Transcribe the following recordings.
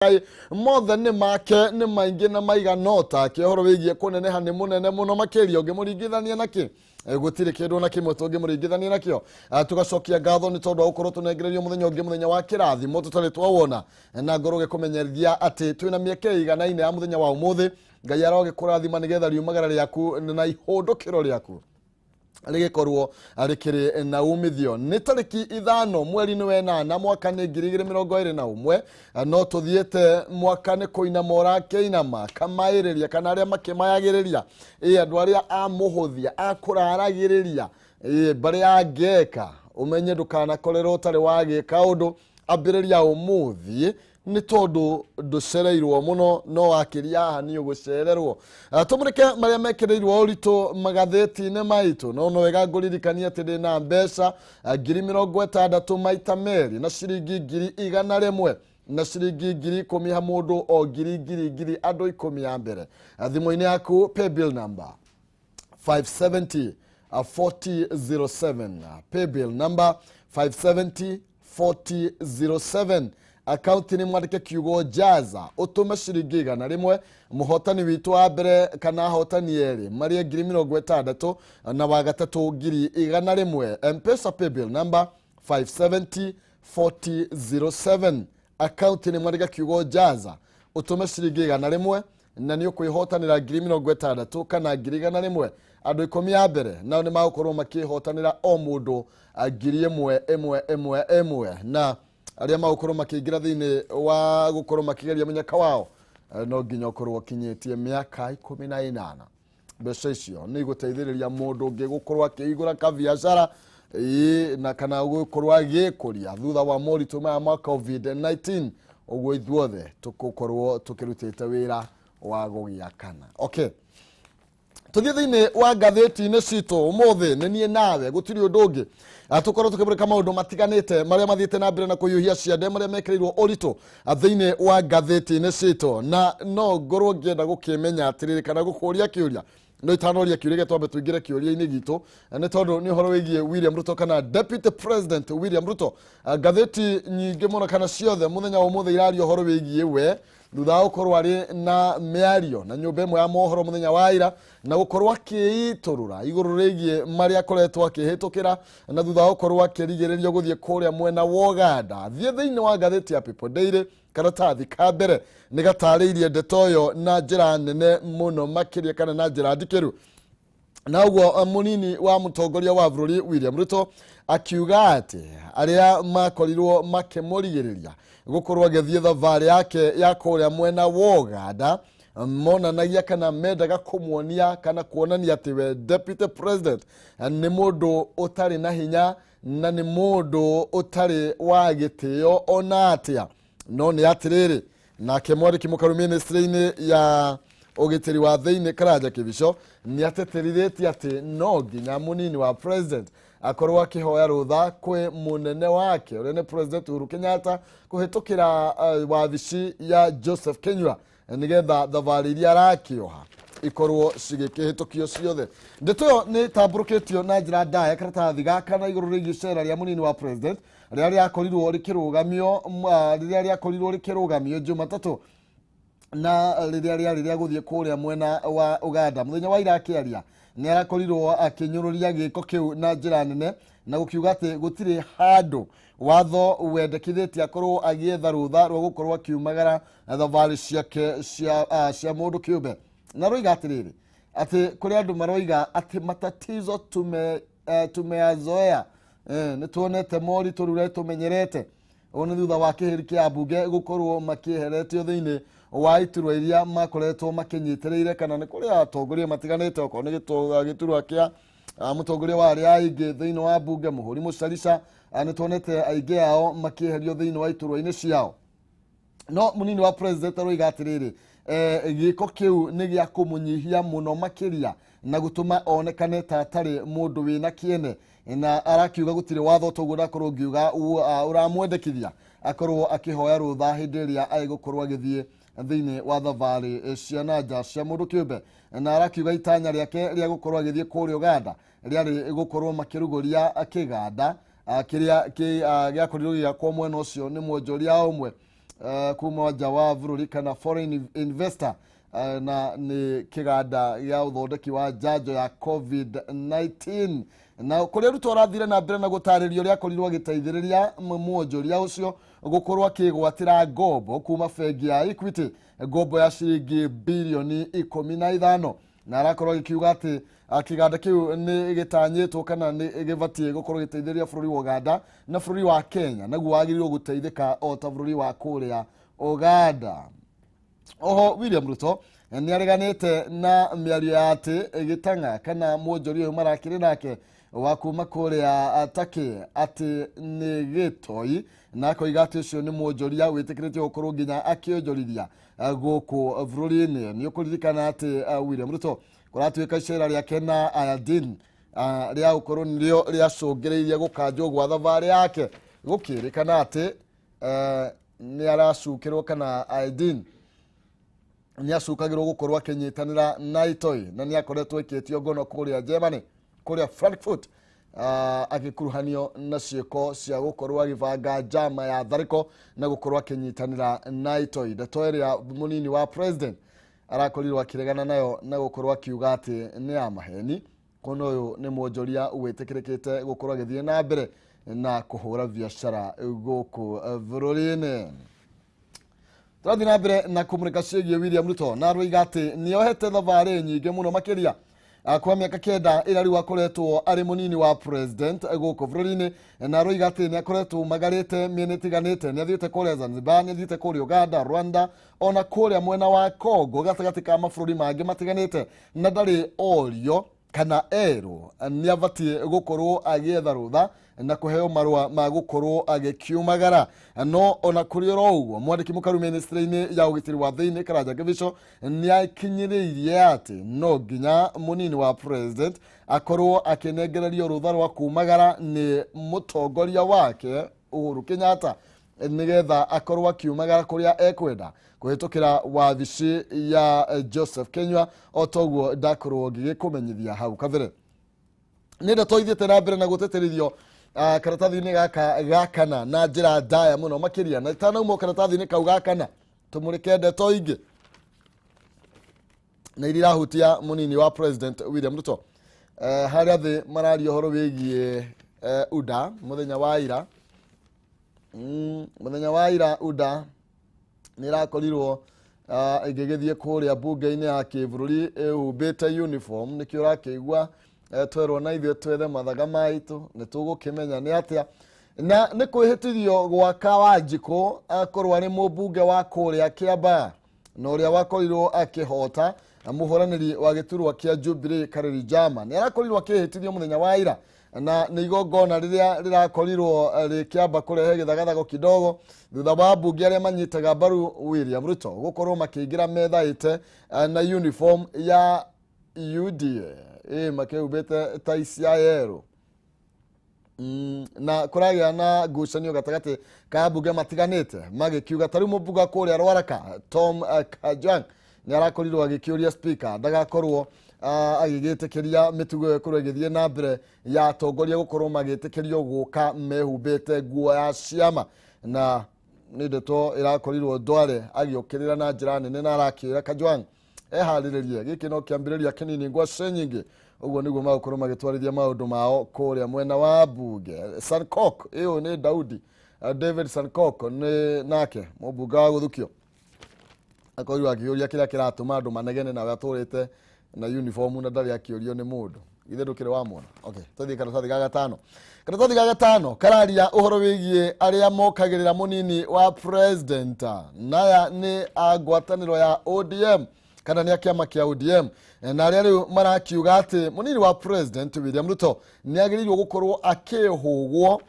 Ngai mothe nĩ make, nĩ maingĩ na maigana ũtake. Ũhoro wĩgiĩ kũneneha nĩ mũnene mũno makĩria ũngĩmũringithania na kĩ? Gũtirĩ kĩndũ na kĩmwe tũngĩmũringithania nakĩo. Tũgacokia ngatho nĩ tondũ wa gũkorwo tũnengererio mũthenya ũngĩ, mũthenya wa kĩrathimo tũtarĩ twawona, na ngorwo gĩkũmenyithia atĩ twĩna mĩeke ĩiganaine ya mũthenya wa ũmũthĩ. Ngai arogĩkũrathima nĩgetha riumagara rĩaku na ihũndũkĩro rĩaku rĩgĩkorwo rĩkĩrĩ na umithio. Nĩ tarĩki 5 mweri-inĩ wa 8, mwaka nĩ 2021. No tũthiĩte mwaka nĩ kũinama ũrakĩinama kamaĩrĩria kana arĩa makĩmayagĩrĩria, ĩ andũ arĩa a mũhũthia a kũraragĩrĩria, ĩ mbarĩ ya ngeka, ũmenye ndũkanakorerwo ũtarĩ wagĩka ũndũ. Ambĩrĩria ũmũthĩ nĩ tondũ ndũcereirwo mũno, no wakĩria haha nĩ ũgũcererwo. Tũmũrĩke marĩa mekĩrĩirwo ũritũ magathĩti-inĩ maitũ. No wega ngũririkania atĩ ndĩna mbeca 60,000 maita merĩ na ciringi 100,000 na ciringi 10,000 ha mũndũ o ngiri ngiri ngiri, andũ 10 ya mbere. Thimũ-inĩ yaku paybill number 570 4007, paybill number 570 4007, akaunti nĩ mwandĩke kiugo jaza, ũtũme ciringi 100. Mũhotani witũ wa mbere kana ahotani erĩ marĩa 60,000 na wa gatatũ 100,000. Mpesa paybill number 570 4007, akaunti nĩ mwandĩke kiugo jaza, ũtũme ciringi 100 na nĩ ũkwĩhotanĩra 60,000 kana 100,000. Andũ 10 ya mbere nao nĩ magũkorwo makĩhotanĩra o mũndũ 1,000 ĩmwe ĩmwe ĩmwe, na arĩa magũkorwo makĩingĩra thĩinĩ wa gũkorwo makĩgeria mũnyaka wao, no nginya ũkorwo ũkinyĩtie mĩaka 18. Mbeca icio nĩ igũteithĩrĩria mũndũ ũngĩ gũkorwo akĩhingũra kabiacara, ĩĩ, na kana gũkorwo agĩkũria thutha wa moritũ maya ma COVID-19, ũguo ithuothe tũgũkorwo tũkĩrutĩte wĩra wa gũgĩakana. Okay, tũthiĩ thĩinĩ wa ngathĩti-inĩ citũ ũmũthĩ. Nĩ niĩ nawe, gũtirĩ ũndũ ũngĩ. Tũkorwo tũkĩmũrĩka maũndũ matiganĩte marĩa mathiĩte na mbere na kũhiũhia ciande, marĩa mekĩrĩirwo ũritũ thĩinĩ wa ngathĩti-inĩ citũ. Na no ngorwo ngĩenda gũkĩmenya atĩrĩrĩ kana gũkũria kĩũria, no itanoria kĩũria gĩa twambe tũingĩre kĩũria-inĩ gitũ, nĩ tondũ nĩ ũhoro wĩgiĩ William Ruto kana Deputy President William Ruto. Ngathĩti nyingĩ mũno kana ciothe mũthenya wa ũmũthĩ iraria ũhoro wĩgiĩ we thutha wa gũkorwo arĩ na mĩario na nyũmba ĩmwe ya mohoro mũthenya wa ira na gũkorwo akĩitũrũra igũrũ rĩgiĩ marĩa akoretwo akĩhĩtũkĩra na thutha wa gũkorwo akĩrigĩrĩrio gũthiĩ kũrĩa mwena wa Ũganda. Thiĩ thĩinĩ wa ngathĩti ya People Daily, karatathi ka mbere nĩ gatarĩirie ndeto ĩyo na njĩra nene mũno makĩria kana na njĩra ndikĩru. Na ũguo mũnini wa mũtongoria wa bũrũri William Ruto akiuga atĩ arĩa makorirwo makĩmũrigĩrĩria gũkorwo agĩthiĩ thabarĩ yake ya kũrĩa mwena wa Ũganda monanagia kana mendaga kũmuonia kana kuonania atĩ we Deputy President nĩ mũndũ ũtarĩ na hinya na nĩ mũndũ ũtarĩ wa gĩtĩo ona atĩa. No nĩ atĩrĩrĩ, nake mwandĩki mũkaru ministry-inĩ ya ũgitĩri wa thĩinĩ Karanja Kĩbico nĩ ateterithĩtie atĩ no nginya mũnini wa president akorwo akĩhoya rũtha kwĩ mũnene wake ũrĩa nĩ President Uhuru Kenyatta kũhĩtũkĩra wabici ya Joseph Kinyua nĩgetha thabarĩ iria arakĩoha ikorwo cigĩkĩhĩtũkio ciothe. Ndeto ĩyo nĩ ĩtambũrũkĩtio na njĩra ndaya karatathi gaka na igũrũ rĩgiĩ cera rĩa mũnini wa president rĩrĩa rĩakorirwo rĩkĩrũgamio, rĩrĩa rĩakorirwo rĩkĩrũgamio Jumatatũ na rĩrĩa rĩarĩ rĩa gũthiĩ kũrĩa mwena wa Ũganda. Mũthenya wa ira akĩaria nĩ arakorirwo akĩnyũrũria gĩko kĩu na njĩra nene na gũkiuga atĩ gũtirĩ handũ watho wendekithĩtie akorwo agĩetha rũtha rwa gũkorwo akiumagara thabarĩ ciake cia mũndũ kĩũmbe. Na roiga atĩrĩrĩ, atĩ kũrĩ andũ maroiga atĩ matatizo tumeyazoea, nĩ tuonete moritũ rĩu tũmenyerete. Ũũ nĩ thutha wa kĩhĩri kĩa ambunge gũkorwo makĩeheretio thĩinĩ wa iturwa iria makoretwo makĩnyitĩrĩire, kana nĩ kũrĩ atongoria matiganĩte, okorwo nĩ gĩturwa kĩa mũtongoria wa arĩa aingĩ thĩinĩ wa mbunge Mũhũri Mũcarica. Nĩ tuonete aingĩ ao makĩeherio thĩinĩ wa iturwa-inĩ ciao. No mũnini wa president aroiga atĩrĩrĩ, gĩko kĩu nĩ gĩa kũmũnyihia mũno makĩria na gũtũma onekane ta atarĩ mũndũ wĩna kĩene, na arakiuga gũtirĩ watho toguo ndakorwo ngiuga ũramwendekithia akorwo akĩhoya rũtha hĩndĩ ĩrĩa agũkorwo agĩthiĩ thĩinĩ wa thabarĩ cia na nja cia mũndũ kĩũmbe. Na arakiuga itanya rĩake rĩa gũkorwo agĩthiĩ kũrĩa Ũganda rĩarĩ gũkorwo makĩrugũria kĩganda kĩrĩa gĩakorirwo gĩgĩakwo mwena ũcio nĩ mwonjoria ũmwe. Kuma nja wa bũrũri kana foreign investor, na nĩ kĩganda gĩa ũthondeki wa njanjo ya COVID-19. Na kũrĩa Ruto arathire na mbere na gũtarĩria ũrĩa akorirwo agĩteithĩrĩria mwonjoria ũcio gũkorwo akĩgwatĩra ngombo kuma bengi ya Equity, ngombo ya ciringi birioni 15, na arakorwo agĩkiuga atĩ kĩganda kĩu nĩ gĩtanyĩtwo kana nĩ gĩbatiĩ gũkorwo gĩteithĩrĩria bũrũri wa Uganda na bũrũri wa Kenya naguo wagĩrĩirwo gũteithĩka o ta bũrũri wa kũrĩa Uganda. Oho William Ruto nĩ areganĩte na mĩario ya atĩ gĩtang'a kana mwonjoria ũyũ marakĩrĩ nake wa kuma kũrĩa Turkey atĩ nĩ gĩtoi, na akoiga atĩ ũcio nĩ mwonjoria wĩtĩkĩrĩtio gũkorwo nginya akĩonjorithia gũkũ bũrũri-inĩ. Nĩ ũkũririkana atĩ William Ruto kũratuĩka icera rĩake na Ayadin rĩa gũkorwo nĩrĩo rĩacũngĩrĩirie gũkanjwo gwa thabarĩ yake, gũkĩrĩkana atĩ nĩ aracukĩrwo kana Aydin nĩ acukagĩrwo gũkorwo akĩnyitanĩra na itoi, na nĩ akoretwo aikĩtio ngono kũrĩa Germany, kũrĩa Frankfurt, agĩkuruhanio na ciĩko cia gũkorwo agĩbanga njama ya tharĩko na gũkorwo akĩnyitanĩra na itoi. Ndeto ĩrĩa mũnini wa president arakorirwo akĩregana nayo na gũkorwo akiuga atĩ nĩ ya maheni, kuona ũyũ nĩ mwonjoria wĩtĩkĩrĩkĩte gũkorwo agĩthiĩ na mbere na kũhũra biacara gũkũ bũrũri-inĩ. Tũrathiĩ na mbere na kũmũrĩka ciĩgiĩ William Ruto, na aroiga atĩ nĩohete thabarĩ nyingĩ mũno makĩria kwa mĩaka 9 ĩrĩa rĩu akoretwo arĩ mũnini wa president gũkũ bũrũri-inĩ, na aroiga atĩ nĩ akoretwo magarĩte mĩena ĩtiganĩte, nĩ athiĩte kũrĩa Zanzibar, nĩ athiĩte kũrĩa Uganda, Rwanda, ona kũrĩa mwena wa Congo, gatagatĩ ka mabũrũri mangĩ matiganĩte, na ndarĩ orio kana erwo nĩ abatiĩ gũkorwo agĩetha rũtha na kũheo marũa ma gũkorwo agĩkiumagara. No ona kũrĩ oro ũguo, mwandĩki mũkaru ministry-inĩ ya ũgitĩri wa thĩinĩ Karanja Kibicho nĩ akinyĩrĩirie atĩ no nginya mũnini wa president akorwo akĩnengererio rũtha rwa kumagara nĩ mũtongoria wake Uhuru Kenyatta, nĩgetha akorwo akiumagara kũrĩa ekwenda kũhĩtũkĩra wabici ya Joseph Kenyua, o toguo ndakorwo ngĩgĩkũmenyithia hau kabere. Nĩ ndeto ithiĩte na mbere na gũtĩtĩrithio karatathi-inĩ gaka ga kana na njĩra ndaya mũno makĩria, na itanauma karatathi-inĩ kau ga kana tũmũrĩke ndeto ingĩ na iria irahutia mũnini wa president William Ruto. Harĩa thĩ mararia ũhoro wĩgiĩ UDA mũthenya wa ira. Mũthenya wa ira UDA nĩ ĩrakorirwo ĩgĩgĩthiĩ kũrĩa mbunge-inĩ ya kĩbũrũri ĩhumbĩte uniform. Nĩkĩo ũrakĩigua twerwo na ithuĩ twethe mathaga maitũ, nĩ tũgũkĩmenya nĩ atĩa, na nĩ kwĩhĩtithio gwaka Wanjikũ akorwo arĩ mũmbunge wa kũrĩa Kĩambaa, na ũrĩa wakorirwo akĩhota mũhũranĩri wa gĩturwa kĩa Jubilee Kareri Jama nĩ arakorirwo akĩhĩtithio mũthenya wa ira, na nĩ igongona rĩrĩa rĩrakorirwo rĩkĩamba kũrehe gĩthagathago kidogo thutha wa mbunge arĩa manyitaga mbaru William Ruto gũkorwo makĩingĩra methaĩte na uniform ya UDA, ĩ makĩhumbĩte tai cia yerũ. Na kũragĩa na ngucanio gatagatĩ ka mbunge matiganĩte, magĩkiuga ta rĩu mũmbunge kũrĩa Rwaraka Tom Kajwang nĩ arakorirwo agĩkĩũria speaker ndagakorwo agĩgĩtĩkĩria mĩtugo ĩyo ĩkorwo ĩgĩthiĩ na mbere ya atongoria gũkorwo magĩtĩkĩrio gũka mehumbĩte nguo ya ciama, na nĩ ndeto ĩrakorirwo Ndwale agĩũkĩrĩra na njĩra nene, na arakĩra Kajwang eharĩrĩrie gĩkĩ no kĩambĩrĩria kĩnini, ngwacĩ nyingĩ. Ũguo nĩguo magũkorwo magĩtwarithia maũndũ mao kũrĩa mwena wa mbunge. Sankok ĩyo nĩ Daudi, David Sankok nĩ nake mũmbunge wa gũthukio, akorirwo akĩũria kĩrĩa kĩratũma andũ manegene nawe atũrĩte na uniform na ndarĩ akĩũrio nĩ mũndũ. Ithe ndũkĩrĩ wamwona. Okay, tũthiĩ karatathi ga gatano. Karatathi ga gatano kararia ũhoro wĩgiĩ arĩa mokagĩrĩra mũnini wa president, naya nĩ a ngwatanĩro ya ODM kana nĩ a kĩama kĩa ODM, na arĩa rĩu marakiuga atĩ mũnini wa president William Ruto nĩ agĩrĩirwo gũkorwo akĩhũgwo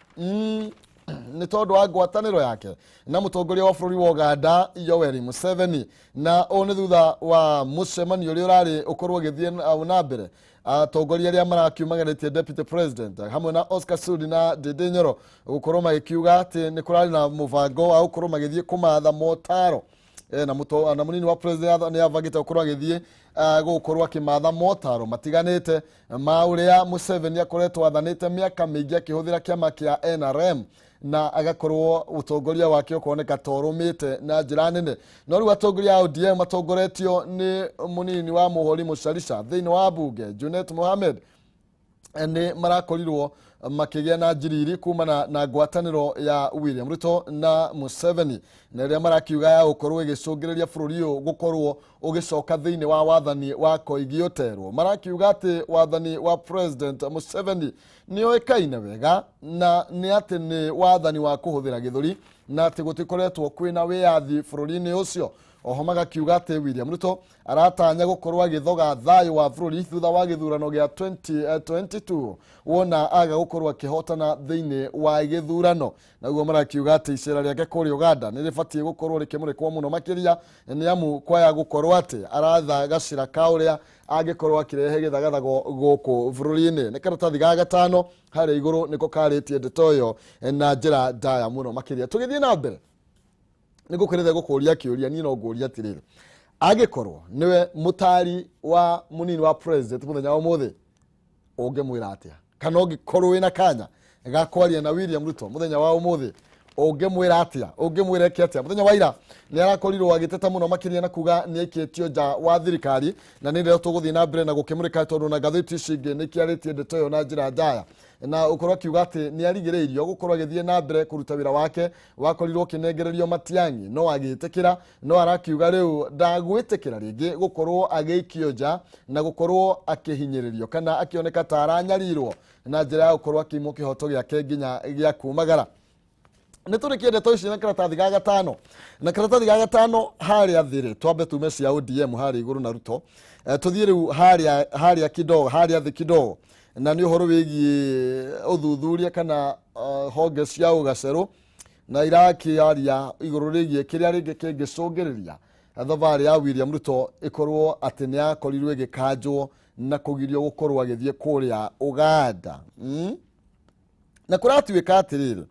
nĩ tondũ wa ngwatanĩro yake na mũtongoria wa bũrũri wa Uganda Yoweri Museveni, na ũũ nĩ thutha wa mũcemanio ũrĩa ũrarĩ ũkorwo ũgĩthiĩ na mbere atongoria arĩa marakiumagarĩtie deputy president hamwe na Oscar Sudi na Ndindi Nyoro gũkorwo magĩkiuga atĩ nĩ kũrarĩ na mũbango wa gũkorwo magĩthiĩ kũmatha motaro. Na muto na munini wa president nĩ abangĩte gũkorwo agĩthiĩ gũkorwo akĩmatha motaro matiganĩte ma ũrĩa Museveni akoretwo athanĩte mĩaka mĩingĩ akĩhũthĩra kĩama kĩa NRM. Na agakorwo ũtongoria wake ũkoneka ta ũrũmĩte na njĩra nene. No rĩu atongoria a ODM matongoretio nĩ mũnini wa Mũhori Mũcarica thĩinĩ wa bunge Junet Mohamed nĩ marakorirwo makĩgĩa na njiriri kumana na ngwatanĩro ya William Ruto na Museveni, na ĩrĩa marakiuga ya gũkorwo ĩgĩcũngĩrĩria bũrũri ũyũ gũkorwo ũgĩcoka thĩinĩ wa wathani wa koigi ũterwo. Marakiuga atĩ wathani wa President Museveni nĩ ũĩkaine wega na nĩ atĩ nĩ wathani wa kũhũthĩra gĩthũri, na atĩ gũtikoretwo kwĩna wĩyathi bũrũri-inĩ ũcio. Oho magakiuga atĩ William Ruto aratanya gũkorwo agĩthoga thayũ wa bũrũri thutha wa gĩthurano gĩa 2022, wona aga gũkorwo akĩhotana thĩinĩ wa gĩthurano. Naguo marakiuga atĩ icera rĩake kũrĩa Uganda nĩ rĩbatiĩ gũkorwo rĩkĩmũrĩkwo mũno makĩria, nĩ amu kwaya gũkorwo atĩ aratha gacĩra ka ũrĩa angĩkorwo akĩrehe gĩthagathago gũkũ bũrũri-inĩ. Nĩ karatathi ga gatano harĩa igũrũ nĩko karĩtie ndeto ĩyo na njĩra ndaya mũno makĩria. Tũgĩthiĩ na mbere, nĩ ngũkĩrĩte gũkũria kĩũria. Niĩ no ngũria atĩrĩrĩ, angĩkorwo nĩwe mũtari wa mũnini wa president mũthenya wa ũmũthĩ, ũngĩmwĩra atĩa? Kana ũngĩkorwo wĩna kanya ga kwaria na William Ruto mũthenya wa ũmũthĩ, ũngĩmwĩra atĩa? Ũngĩmwĩra eke atĩa? Mũthenya wa ira nĩ arakorirwo agĩteta mũno makĩria na kuga nĩ aikĩtio nja wa thirikari, na nĩ rĩo tũgũthiĩ na mbere na gũkĩmũrĩka, tondũ na ngathĩti ici ingĩ nĩ ikĩarĩtie ndeto ĩyo na njĩra ndaya, na ũkorwo akiuga atĩ nĩ arigĩrĩirio gũkorwo agĩthiĩ na mbere kũruta wĩra wake. Wakorirwo ũkĩnengererio Matiang'i no agĩtĩkĩra, no arakiuga rĩu ndagwĩtĩkĩra rĩngĩ gũkorwo agĩikio nja na gũkorwo akĩhinyĩrĩrio kana akĩoneka ta aranyarirwo na njĩra ya gũkorwo akĩimwo kĩhoto gĩake nginya gĩa kumagara. Nĩ tũrĩkie ndeto ici na karatathi ga gatano, na karatathi ga gatano harĩa thĩ rĩ, twambe tume cia ODM harĩa igũrũ na Ruto. Tũthiĩ rĩu harĩa kidogo, harĩa thĩ kidogo, na nĩ ũhoro wĩgiĩ ũthuthuria kana honge cia ũgacerũ, na irakĩaria igũrũ rĩgiĩ kĩrĩa rĩngĩ kĩngĩcũngĩrĩria thabarĩ ya William Ruto ĩkorwo atĩ nĩ yakorirwo ĩgĩkanjwo na kũgirio gũkorwo agĩthiĩ kũrĩa Uganda. Na kũratuĩka atĩrĩrĩ,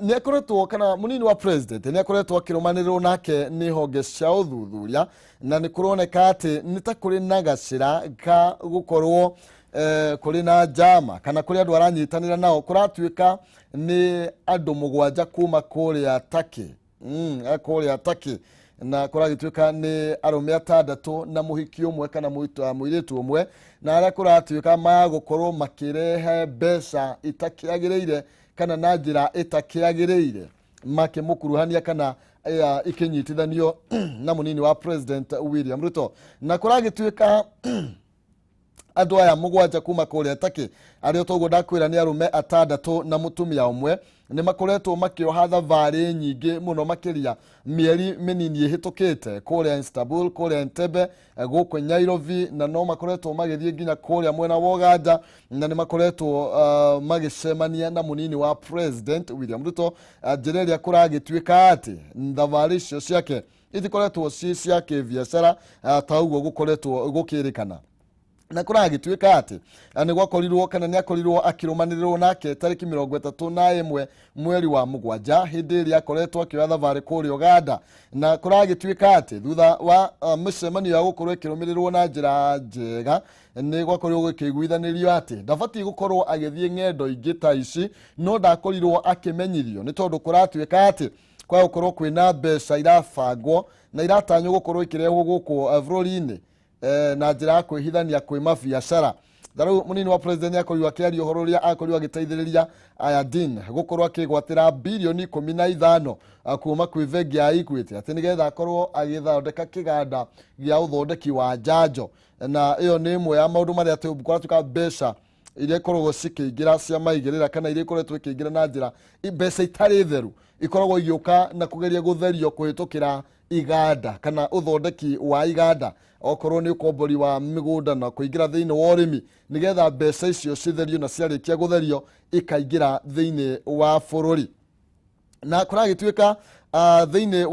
nĩ akoretwo kana mũnini wa president nĩ akoretwo akĩrũmanĩrĩrwo nake nĩ honge cia ũthuthuria, na nĩ kũroneka atĩ nĩ ta kũrĩ na gacĩra ka gũkorwo kũrĩ na njama kana kũrĩ andũ aranyitanĩra nao. Kũratuĩka nĩ andũ 7 kuma kũrĩa Turkey, kũrĩa Turkey, na kũragĩtuĩka nĩ arũme 6 na mũhiki ũmwe kana mũirĩtu ũmwe, na arĩa kũratuĩka magũkorwo makĩrehe mbeca itakĩagĩrĩire kana na njĩra ĩtakĩagĩrĩire, makĩmũkuruhania kana ikĩnyitithanio na mũnini wa President William Ruto. Na kũragĩtuĩka andũ aya 7 kuma kũrĩa Turkey, arĩa toguo ndakwĩra nĩ arũme 6 na mũtumia ũmwe, nĩ makoretwo makĩoha thabarĩ nyingĩ mũno makĩria mĩeri mĩnini ĩhĩtũkĩte kũrĩa Istanbul, kũrĩa Entebbe, gũkũ Nairobi, na no makoretwo magĩthiĩ nginya kũrĩa mwena wa Uganda, na nĩ makoretwo magĩcemania na mũnini wa President William Ruto. Njĩra ĩrĩa kũragĩtuĩka atĩ thabarĩ icio ciake itikoretwo ci cia kĩbiacara ta ũguo gũkoretwo gũkĩrĩkana. Na kũragĩtuĩka atĩ nĩ gwakorirwo kana nĩ akorirwo akĩrũmanĩrĩrwo nake tarĩki 31 mweri wa 7, hĩndĩ ĩrĩa akoretwo akĩoya thabarĩ kũrĩa Uganda. Na kũragĩtuĩka atĩ thutha wa mĩcemanio ya gũkorwo ĩkĩrũmĩrĩrwo na njĩra njega, nĩ gwakorirwo gũkĩiguithanĩrio atĩ ndabatiĩ gũkorwo agĩthiĩ ng'endo ingĩ ta ici, no ndakorirwo akĩmenyithio, nĩ tondũ kũratuĩka atĩ kwa gũkorwo kwĩna mbeca irabangwo na iratanywo gũkorwo ikĩrehwo gũkũ bũrũri-inĩ na njĩra ya kwĩhithania kwĩ mabiacara. Na rĩu mũnini wa president nĩakorirwo akĩaria ũhoro ũrĩa akorirwo agĩteithĩrĩria Ayadin gũkorwo akĩgwatĩra bilioni 15 kuma kwĩ bengi ya Equity, atĩ nĩgetha akorwo agĩthondeka kĩganda gĩa ũthondeki wa njanjo. Na ĩyo nĩ ĩmwe ya maũndũ marĩa atĩ kũratuĩka mbeca iria ikoragwo cikĩingĩra cia maigĩrĩra kana iria ikoretwo ikĩingĩra na njĩra mbeca itarĩ theru ikoragwo igĩũka na kũgeria gũtherio kũhĩtũkĩra iganda kana ũthondeki wa iganda, okorwo nĩ ũkombori wa mĩgũnda na kũingĩra thĩinĩ wa ũrĩmi, nĩgetha mbeca icio citherio, na ciarĩkia gũtherio ikaingĩra thĩinĩ wa bũrũri. Na kũragĩtuĩka thĩinĩ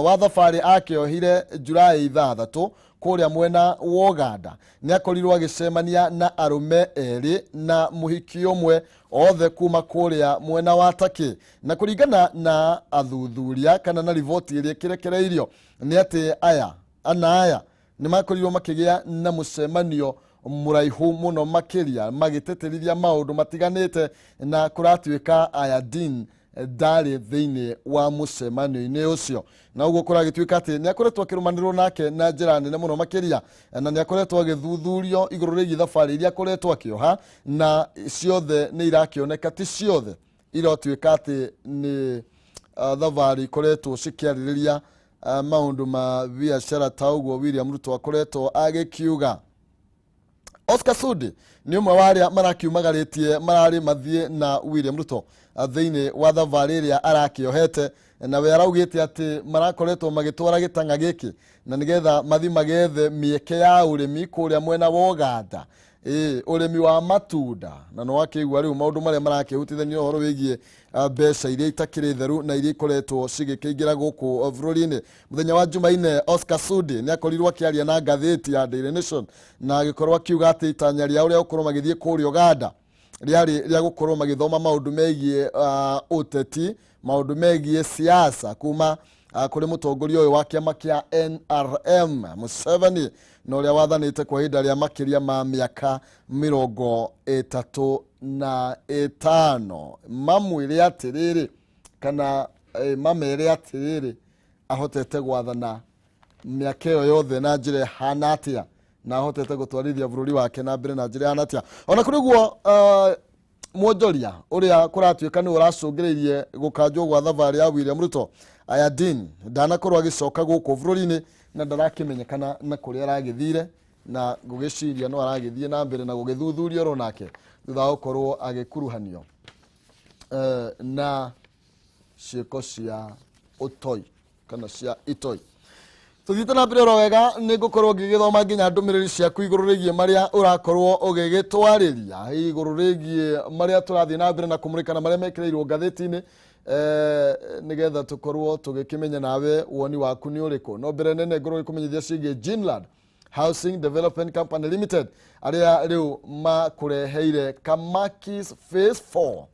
wa thabarĩ akĩohire Julai 6 kũrĩa mwena wa Uganda, nĩ akorirwo agĩcemania na arũme 2 na mũhiki ũmwe, othe kuma kũrĩa mwena wa Turkey. Na kũringana na athuthuria kana na riboti ĩrĩa ĩkĩrekereirio, nĩ atĩ aya ana aya nĩ makorirwo makĩgĩa na mũcemanio. Mũraihu mũno makĩria magĩtĩtĩrithia maũndũ matiganĩte, na kũratuĩka Ayadin ndarĩ thĩinĩ wa mũcemanio-inĩ ũcio. Na ũguo kũragĩtuĩka atĩ nĩ akoretwo akĩrũmanĩrwo nake na njĩra nene mũno makĩria, na nĩ akoretwo agĩthuthurio igũrũ rĩgiĩ thabarĩ iria akoretwo akĩoha, na ciothe nĩ irakĩoneka ti ciothe iratuĩka atĩ nĩ thabarĩ ikoretwo cikĩarĩrĩria maũndũ ma biacara ta ũguo William Ruto akoretwo agĩkiuga. Oscar Sudi nĩ ũmwe wa arĩa marakiumagarĩtie mararĩ mathiĩ na William Ruto thĩinĩ wa thabarĩ ĩrĩa arakĩohete, na we araugĩte atĩ marakoretwo magĩtwara gĩtang'a gĩkĩ na nĩgetha mathi magethe mĩeke ya ũrĩmi kũrĩa mwena wa Ũganda, ĩĩ, ũrĩmi wa matunda. Na nĩ wakĩigua rĩu maũndũ marĩa marakĩhutithania ũhoro wĩgiĩ mbeca iria itakĩrĩ theru na iria ikoretwo cigĩkĩingĩra gũkũ bũrũri-inĩ. Mũthenya wa Jumaine, Oscar Sudi nĩ akorirwo akĩaria na ngathĩti ya Daily Nation na agĩkorwo akiuga atĩ itanya rĩao rĩa gũkorwo magĩthiĩ kũrĩa Ũganda rĩarĩ rĩa gũkorwo magĩthoma maũndũ megiĩ ũteti, maũndũ megiĩ siasa kuma kũrĩ mũtongoria ũyũ wa kĩama kĩa NRM Museveni, na ũrĩa wathanĩte kwa ihinda rĩa makĩria ma mĩaka 35. Mamwĩre atĩrĩrĩ kana mamere atĩrĩrĩ, ahotete gwathana mĩaka ĩyo yothe na njĩra ĩhana atĩa, na ahotete gũtwarithia bũrũri wake na mbere na njĩra ĩhana atĩa? Ona kũrĩ ũguo, mwonjoria ũrĩa kũratuĩka nĩ ũracũngĩrĩirie gũkanjwo gwa thabarĩ ya William Ruto, Ayadin, ndanakorwo agĩcoka gũkũ bũrũri-inĩ na ndarakĩmenyekana na kũrĩa aragĩthire, na ngũgĩciria no aragĩthiĩ na mbere na gũgĩthuthurio oro nake thutha wa gũkorwo agĩkuruhanio na ciĩko cia ũtoi kana cia itoi. Tũthiĩte na mbere oro wega, nĩ ngũkorwo ngĩgĩthoma nginya ndũmĩrĩri ciaku igũrũ rĩgiĩ marĩa ũrakorwo ũgĩgĩtwarĩria igũrũ rĩgiĩ marĩa tũrathiĩ na mbere na kũmũrĩka na marĩa mekĩrĩirwo ngathĩti-inĩ, nĩgetha tũkorwo tũgĩkĩmenya nawe woni waku nĩ ũrĩkũ. No mbere nene ngorwo ngĩkũmenyithia ciĩgiĩ Ginland Housing Development Company Limited, arĩa rĩu makũreheire Kamakis Phase 4.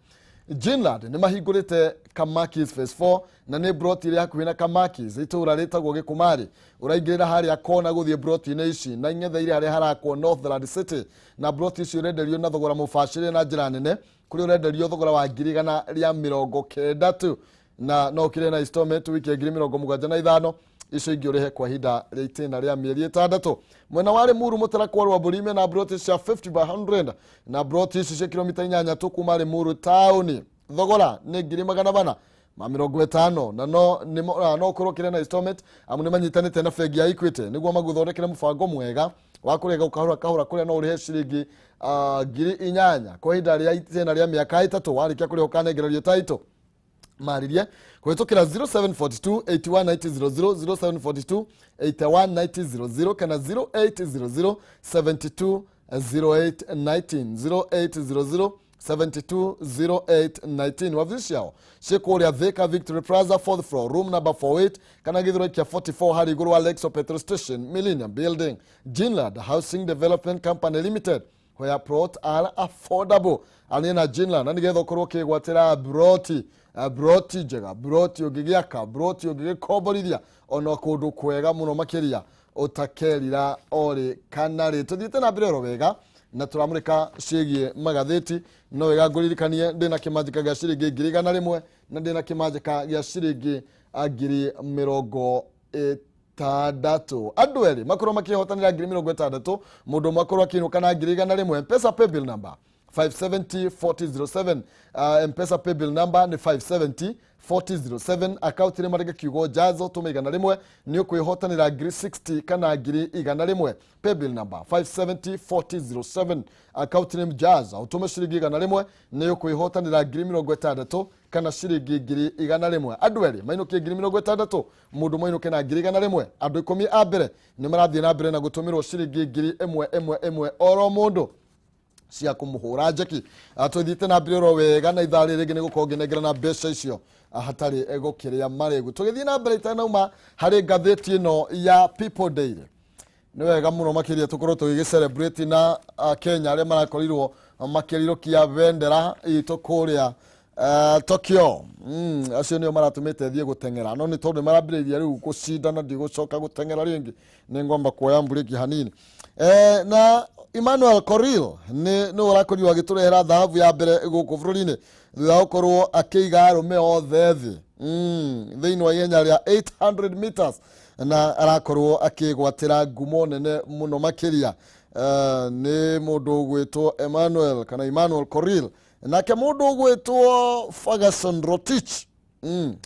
Ginland nĩ mahingũrĩte Kamakis Phase 4, na nĩ broti ĩrĩ hakuhĩ na Kamakis, itũũra rĩtagwo Gĩkũmarĩ. Ũraingĩrĩra harĩa kona gũthiĩ broti-inĩ ici na ing'etheire harĩa harakwo Northland City, na broti ici ũrenderio na thogora mũbacĩrĩre na njĩra nene, kũrĩa ũrenderio thogora wa 190,000 tu, na no ũkĩrĩhe na installment, wiki 75,000, icio ingĩ ũrĩhe kwa ihinda rĩa itĩna rĩa mĩeri 6. Mwena wa Limuru, Mũtarakwa, Rwambũri mena broti cia 50 by 100, na broti ici cia kilomita 8 tu kuma Limuru taũni. Thogora nĩ 450,000, na no ũkorwo ũkĩrĩha na installment, amu nĩ manyitanĩte na bengi ya Equity nĩguo magũthondekere mũbango mwega wa kũrĩha kahora kahora, kũrĩa no ũrĩhe ciringi 8,000 kwa ihinda rĩa itĩna rĩa mĩaka 3. Warĩkia kũrĩha ũkanengererio title. Marĩrie kũhĩtũkĩra 0742 819000, 0742 819000 kana 0800 72 0819, 0800 720819. Wabici ciao ciĩ kũrĩa Thika, Victory Plaza, fourth floor, room number 48, kana Gĩthũrai kĩa 44, harĩ igũrũ wa Lexo petrol station, Millennium Building. Ginland Housing Development Company Limited, where plot are affordable. Arĩ na Ginland na nĩgetha ũkorwo ũkĩgwatĩra broti, broti njega, broti ũngĩgĩaka, broti ũngĩgĩkomborithia ona kũndũ kwega mũno makĩria ũtakerira orĩ kana rĩ. Tũthiĩte na mbere oro wega na tũramũrĩka ciĩgiĩ magathĩti. No wega ngũririkanie ndĩna kĩmanjĩka gĩa ciringi 100,000 na ndĩna kĩmanjĩka gĩa ciringi 60,000. Andũ erĩ makorwo makĩhotanĩra 60,000, mũndũ ũmwe akorwo akĩinũka na 100,000. Mpesa paybill number 570 4007. Mpesa paybill number nĩ 570 4007. Akaunti nĩ marĩke kiugo jazo, tũma 100, nĩ ũkwĩhotanĩra 60,000 kana 100,000. Paybill number 570 4007, account name Jaza, ũtũme ciringi 100, nĩ ũkwĩhotanĩra 60,000 kana ciringi 100,000. Andũ erĩ mainũkie 60,000, mũndũ mainũke na 100,000. Andũ 10 a mbere nĩ marathiĩ na mbere na gũtũmĩrwo ciringi 1000 1000 oro mũndũ cia kũmũhũra njeki. Tũthiĩte na mbere oro wega na ithaa rĩrĩ rĩngĩ nĩ gũkorwo ngĩnengerana mbeca icio hatarĩ gũkĩrĩa marĩgu. Tũgĩthiĩ na mbere, itanauma harĩ ngathĩti ĩno ya People Daily, nĩ wega mũno makĩria tũkorwo tũgĩgĩ celebrate na Kenya arĩa marakorirwo makĩrirũkia bendera itũ kũrĩa Tokyo. Acio nĩo maratũmĩte thiĩ gũteng'era, no nĩ tondũ nĩ marambĩrĩirie rĩu gũcindana, ndigũcoka gũteng'era rĩngĩ, nĩ ngwamba kuoya mburĩki hanini. Na Emmanuel Korir nĩ ũrakorirwo agĩtũrehera thahabu ya mbere gũkũ bũrũri-inĩ thutha wa gũkorwo akĩiga arũme othe thĩ thĩinĩ wa ihenya rĩa 800 meters, na arakorwo akĩgwatĩra ngumo nene mũno makĩria. Nĩ mũndũ ũgwĩtwo Emmanuel kana Emmanuel Korir. Nake mũndũ ũgwĩtwo Ferguson Rotich,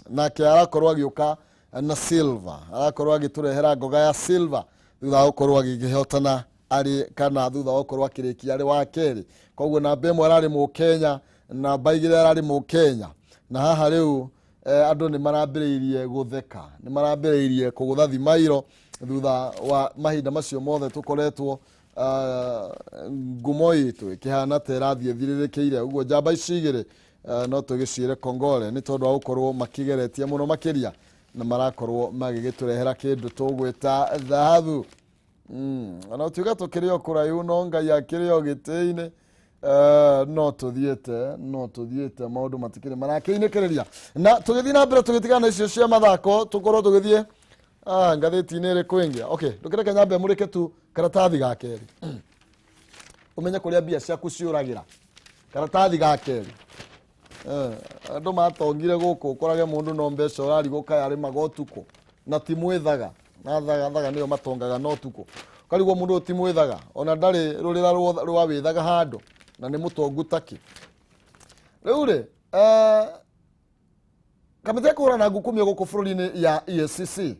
nake arakorwo agĩũka na silver, arakorwo agĩtũrehera ngoga ya silver thutha wa gũkorwo agĩkĩhotana arĩ kana thutha wa gũkorwo akĩrĩkia arĩ wa kerĩ. Koguo namba 1 ararĩ mũkenya, namba 2 ararĩ mũkenya, na haha rĩu andũ nĩ marambĩrĩirie gũtheka, nĩ marambĩrĩirie kũgũtha thimairo thutha wa mahinda macio mothe tũkoretwo ngumo itũ ĩkĩhana ta ĩrathiĩ ĩthirĩrĩkĩire. Ũguo njamba ici igĩrĩ no tũgĩciĩre kongole nĩ tondũ wa gũkorwo makĩgeretie mũno makĩria na marakorwo magĩgĩtũrehera kĩndũ tũgwĩta thahabu. Ona tuga tũkĩrĩ o kũraihu no Ngai akĩrĩ o gĩtĩ-inĩ. No tũthiĩte maũndũ matikĩrĩ marakĩinĩkĩrĩria, na tũgĩthiĩ na mbere tũgĩtigana na icio cia mathako, tũkorwo tũgĩthiĩ ngathĩti-inĩ ĩrĩkũ ĩngĩ. Okay, ndũkĩreke nyambe mũrĩke tu karatathi ga kerĩ ũmenye kũrĩa mbia ciaku ciũragĩra. Karatathi ga kerĩ. Andũ matongire gũkũ ũkorage mũndũ no mbeca ũrarigwo kaĩ arĩmaga ũtukũ na ti mwĩthaga na thaga thaga nĩyo matongaga no ũtukũ, ũkarigwo mũndũ ũyũ ti mwĩthaga ona ndarĩ rũrĩra rwa wĩthaga handũ na nĩ mũtongu takĩ. Rĩu rĩ, kamĩtĩ ya kũhũrana ngukumio gũkũ bũrũri-inĩ ya EACC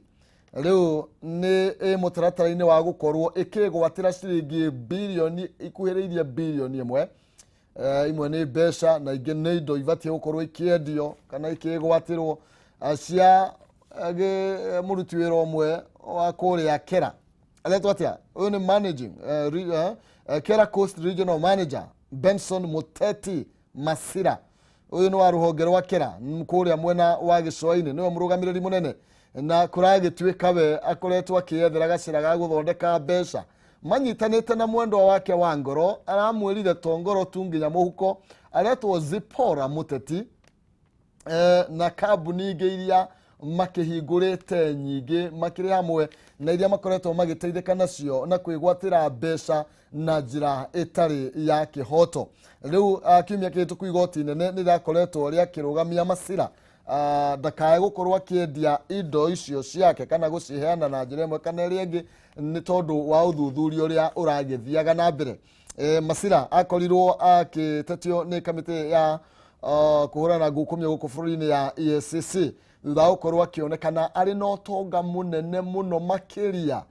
rĩu nĩ ĩ mũtaratara-inĩ wa gũkorwo ĩkĩgwatĩra ciringi birioni ikuhĩrĩirie birioni 1. Imwe nĩ mbeca na ingĩ nĩ indo ibatiĩ gũkorwo ikĩendio kana ikĩgwatĩrwo cia mũruti wĩra ũmwe wa kũrĩa Kera aretwo atĩa. Ũyũ nĩ managing Kera Coast Regional Manager Benson Muteti Masira. Ũyũ nĩ wa rũhonge rwa Kera kũrĩa mwena wa gĩcũa-inĩ, nĩwe mũrũgamĩrĩri mũnene, na kũragĩtuĩka we akoretwo akĩyethera gacĩra ga gũthondeka mbeca manyitanĩte na mwendwa wake wa ngoro. Aramwĩrire to ngoro tu, nginya mũhuko, aretwo Zipora Muteti, na kambuni ingĩ iria makĩhingũrĩte nyingĩ makĩrĩ hamwe na iria makoretwo magĩteithĩka nacio na kwĩgwatĩra mbeca na njĩra ĩtarĩ ya kĩhoto. Rĩu kiumia kĩhĩtũku igoti inene nĩ rĩrakoretwo rĩakĩrũgamia Masira ndakae gũkorwo akĩendia indo icio ciake kana gũciheana na njĩra ĩmwe kana ĩrĩa ĩngĩ nĩ tondũ wa ũthuthuria ũrĩa ũragĩthiaga na mbere. Masira akorirwo akĩtetio nĩ kamĩtĩ ya kũhũrana ngukumio gũkũ bũrũri-inĩ ya EACC thutha wa gũkorwo akĩonekana arĩ na ũtonga mũnene mũno makĩria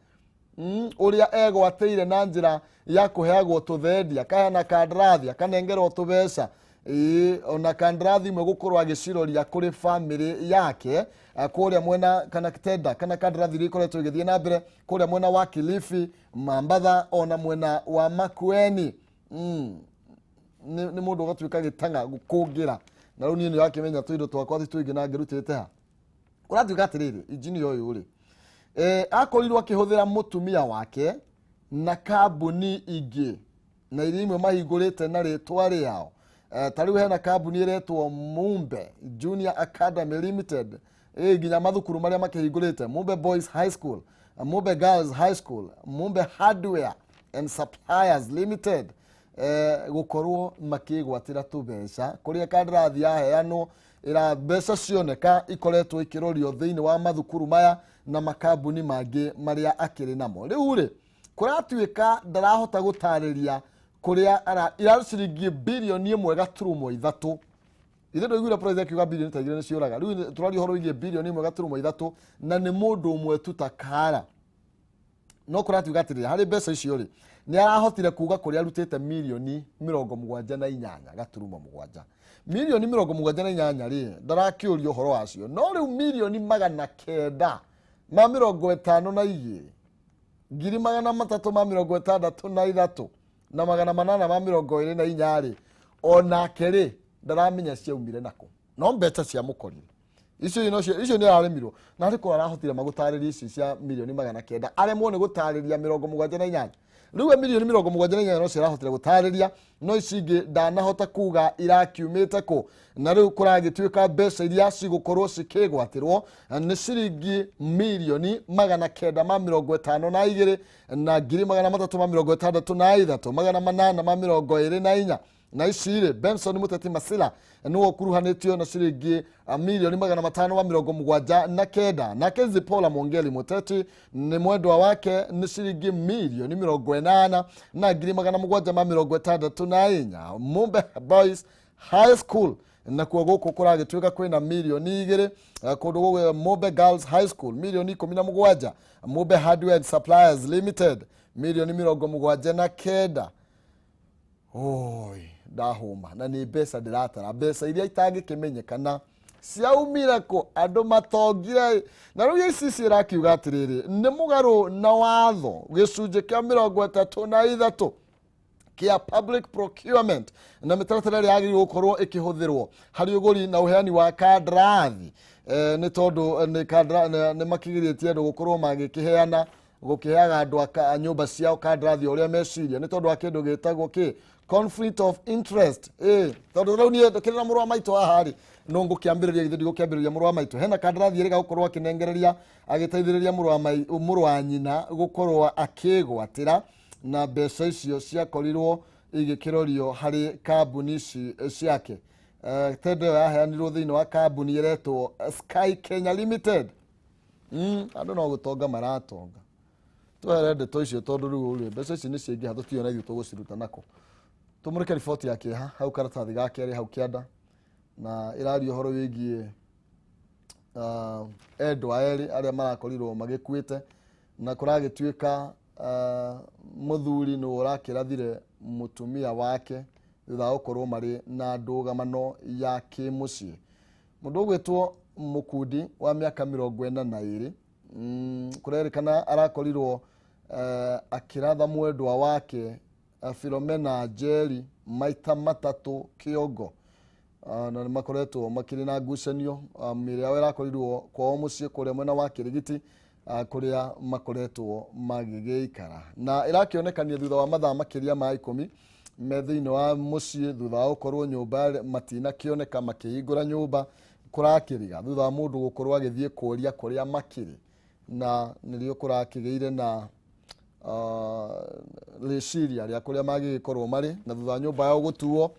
ũrĩa egwatĩire na njĩra ya kũheagwo tũthendi, akaheana kandarathi, akanengerwo tũbeca. Ĩĩ, ona kandarathi imwe gũkorwo agĩciroria kũrĩ bamĩrĩ yake kũrĩa mwena kana tenda kana kandarathi iria ikoretwo igĩthiĩ na mbere kũrĩa mwena wa Kilifi, Mambatha ona mwena wa Makueni. Nĩ mũndũ ũgatuĩka gĩtang'a gũkũngĩra na rĩu niĩ nĩ ũrakĩmenya tũindo twakwa ti tũingĩ na ngĩrutĩte ha. Kũratuĩka atĩrĩrĩ, injinia ũyũ rĩ, akorirwo akĩhũthĩra mũtumia wake na kambuni ingĩ na iria imwe mahingũrĩte na rĩtwa rĩao. Ta rĩu hena kambuni ĩretwo Mumbe Junior Academy Limited, nginya mathukuru marĩa makĩhingũrĩte Mumbe Boys High School, Mumbe Girls High School, Mumbe Hardware and Suppliers Limited, gũkorwo makĩgwatĩra tũbeca kũrĩa kandarathi yaheanwo ĩra mbeca cioneka ikoretwo ikĩrorio thĩinĩ wa mathukuru maya na makambuni mangĩ marĩa akĩrĩ namo. Rĩu rĩ, kũratuĩka ndarahota gũtarĩria kũrĩa ara ira ciringi 1.3 birioni. Ithe ndũiguire president akiuga birioni ta 2 nĩ ciũraga? Rĩu tũraria ũhoro wĩgiĩ 1.3 birioni na nĩ mũndũ ũmwe tu ta kara. No kũratuĩka atĩrĩrĩ, harĩ mbeca icio rĩ, nĩ arahotire kuga kũrĩa arutĩte 78.7 mirioni. 78 mirioni rĩ, ndarakĩũria ũhoro wacio. No rĩu 952 363 824 rĩ, onake rĩ, ndaramenya ciaumire nakũ, no mbeca ciamũkorire icio nocio icio nĩ araremirwo na arĩ korwo arahotire magũtarĩria ici cia 900 mirioni, aremwo nĩ gũtarĩria 78. Rĩu we mirioni 78 no cirahotire gũtarĩria, no ici ingĩ ndanahota kuga irakiumĩte kũ. Na rĩu kũragĩtuĩka mbeca iria cigũkorwo cikĩgwatĩrwo nĩ ciringi mirioni 952 na ngiri 363 824. Na ici rĩ, Benson Muteti Masila nĩwe ũkuruhanĩtio na ciringi mirioni 579. Nake Zipola Mwongeli Muteti nĩ mwendwa wake nĩ ciringi mirioni 80 na ngiri 764. Mumbe Boys High School nakuo gũkũ kũragĩtuĩka kwĩna mirioni 2, kũndũ gũgũ Mumbe Girls High School mirioni 17, Mumbe Hardware and Suppliers Limited mirioni 79. Oi, ndahũma na nĩ mbeca ndĩratara, mbeca iria itangĩkĩmenyekana ciaumire kũ, andũ matongire. Na rĩu ICC ĩrakiuga atĩrĩrĩ, nĩ mũgarũ na watho gĩcunjĩ kĩa 33 kĩa public procurement na mĩtaratara ĩrĩa yagĩrĩirwo gũkorwo ĩkĩhũthĩrwo harĩ ũgũri na ũheani wa kandarathi. Nĩ tondũ nĩ makĩgirĩtie andũ gũkorwo magĩkĩheana gũkĩheaga andũ a nyũmba ciao kandarathi o ũrĩa meciria, nĩ tondũ wa kĩndũ gĩtagwo kĩ conflict of interest. Tondũ rĩu niĩ ndũkĩrĩ na mũrũ wa maitũ haha rĩ, no ngũkĩambĩrĩria, githĩ ndigũkĩambĩrĩria mũrũ wa maitũ hena kandarathi ĩrĩga gũkorwo akĩnengereria agĩteithĩrĩria mũrũ wa nyina gũkorwo akĩgwatĩra, na mbeca icio ciakorirwo igĩkĩrorio harĩ kambuni ici ciake. Tenda ĩyo yaheanirwo thĩinĩ wa kambuni ĩretwo Sky Kenya Limited. Andũ no gũtonga maratonga. Twehere ndeto icio tondũ rĩu rĩ, mbeca ici nĩ ciaingĩha, tũtiũĩ na ithuĩ tũgũciruta nako. Tũmũrĩke riboti ya kĩeha hau karatathi ga kerĩ hau kĩanda, na ĩraria ũhoro wĩgiĩ endwa erĩ arĩa marakorirwo magĩkuĩte, na kũragĩtuĩka mũthuri nĩwe ũrakĩrathire mũtumia wake thutha wa gũkorwo marĩ na ndũgamano ya kĩmũciĩ. Mũndũ ũgwĩtwo Mũkundi wa mĩaka 42, kũrerĩkana arakorirwo akĩratha mwendwa wake Philomena Njeri maita matatũ kĩongo. Na nĩ makoretwo makĩrĩ na ngucanio. Mĩĩrĩ yao ĩrakorirwo kwao mũciĩ kũrĩa mwena wa Kĩrigiti, kũrĩa makoretwo magĩgĩikara, na ĩrakĩonekania thutha wa mathaa makĩria ma 10 me thĩinĩ wa mũciĩ, thutha wa gũkorwo nyũmba matinakĩoneka makĩhingũra nyũmba, kũrakĩriga thutha wa mũndũ gũkorwo agĩthiĩ kũria kũrĩa makĩrĩ, na nĩrĩo kũrakĩgĩire na rĩciria rĩa kũrĩa magĩgĩkorwo marĩ, na thutha wa nyũmba yao gũtuo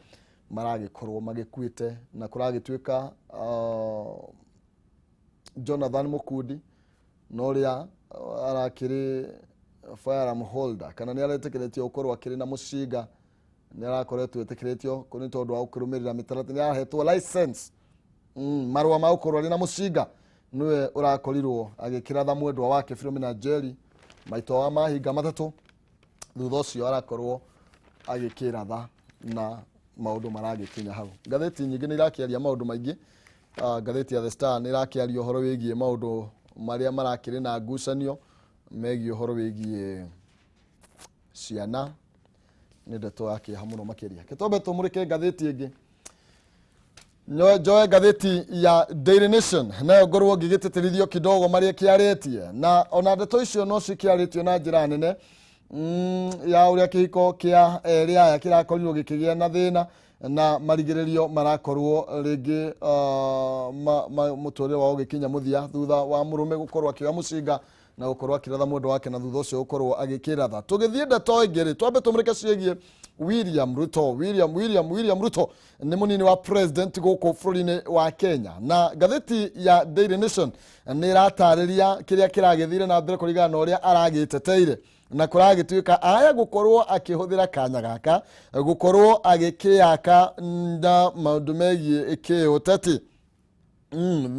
maragĩkorwo magĩkuĩte. Na kũragĩtuĩka Jonathan Mukundi na ũrĩa arakĩrĩ firearm holder, kana nĩ aretĩkĩrĩtio gũkorwo akĩrĩ na mũcinga, nĩ arakoretwo ĩtĩkĩrĩtio nĩ tondũ wa gũkĩrũmĩrĩra mĩtaratara, nĩ arahetwo license, marũa ma gũkorwo arĩ na mũcinga, nĩwe ũrakorirwo agĩkĩratha mwendwa wake Philomena Njeri maita wa mahinga matatũ. Thutha ũcio arakorwo agĩkĩratha na maũndũ maragĩkinya hau. Ngathĩti nyingĩ nĩ irakĩaria maũndũ maingĩ. Ngathĩti ya The Star nĩ ĩrakĩaria ũhoro wĩgiĩ maũndũ marĩa marakĩrĩ na ngucanio megiĩ ũhoro wĩgiĩ ciana. Nĩ ndeto ya kĩeha mũno makĩria. Kĩtombe tũmũrĩke ngathĩti ĩngĩ. Njoe ngathĩti ya Daily Nation, nayo ngorwo ngĩgĩtĩtĩrithio kidogo marĩa kĩarĩtie, na ona ndeto icio no cikĩarĩtio na njĩra nene ya ũrĩa kĩhiko kĩa erĩ aya kĩrakorirwo gĩkĩgĩa na thĩna, na marigĩrĩrio marakorwo rĩngĩ mũtũrĩre wao ũgĩkinya mũthia thutha wa mũrũme gũkorwo akĩoya mũcinga na gũkorwo akĩratha mwendwa wake, na thutha ũcio gũkorwo agĩkĩratha. Tũgĩthiĩ ndeto ĩngĩ rĩ, twambe tũmũrĩke ciĩgiĩ William Ruto. William Ruto nĩ mũnini wa president gũkũ bũrũri-inĩ wa Kenya, na ngathĩti ya Daily Nation nĩ ĩratarĩria kĩrĩa kĩragĩthire na mbere kũringana na ũrĩa aragĩteteire, na kũragĩtuĩka aya gũkorwo akĩhũthĩra kanya gaka gũkorwo agĩkĩyaka na maũndũ megiĩ kĩũteti.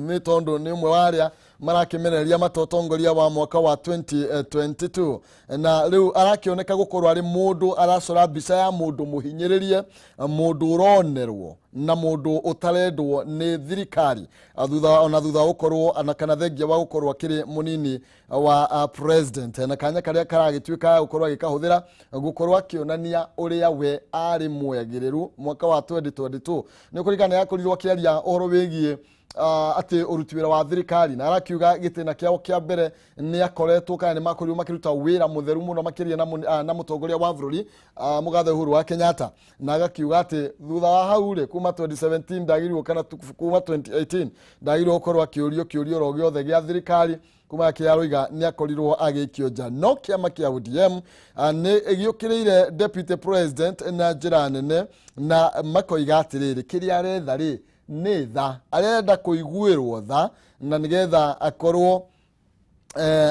Nĩ tondũ nĩ ũmwe wa arĩa marakĩmenereria matotongoria wa mwaka wa 2022, na rĩu arakĩoneka gũkorwo arĩ mũndũ aracora mbica ya mũndũ mũhinyĩrĩrie, mũndũ ũronerwo na mũndũ ũtarendwo nĩ thirikari, thutha ona thutha wa gũkorwo na kana thengia wa gũkorwo akĩrĩ mũnini wa president, na kanya karĩa karagĩtuĩka gũkorwo agĩkahũthĩra gũkorwo akĩonania ũrĩa we arĩ mwagĩrĩru mwaka wa 2022. Nĩ kũringana nĩ akorirwo akĩaria ũhoro wĩgiĩ atĩ ũruti wĩra wa thirikari, na arakiuga gĩtĩna kĩao kĩa mbere nĩ akoretwo kana nĩ makorirwo makĩruta wĩra mũtheru mũno makĩria na mũtongoria wa bũrũri mũgathe Uhuru wa Kenyatta, na agakiuga atĩ thutha wa hau rĩ kuma 2017 ndagĩrĩirwo kana kuma 2018 ndagĩrĩirwo gũkorwo akĩũrio kĩũrio oro gĩothe gĩa thirikari kuma kĩaroiga nĩ akorirwo agĩikio nja. No kĩama kĩa ODM nĩ gĩũkĩrĩire deputy president na njĩra nene, na makoiga atĩrĩrĩ, kĩrĩa aretha rĩ nĩ tha, arenda kũiguĩrwo tha na nĩgetha akorwo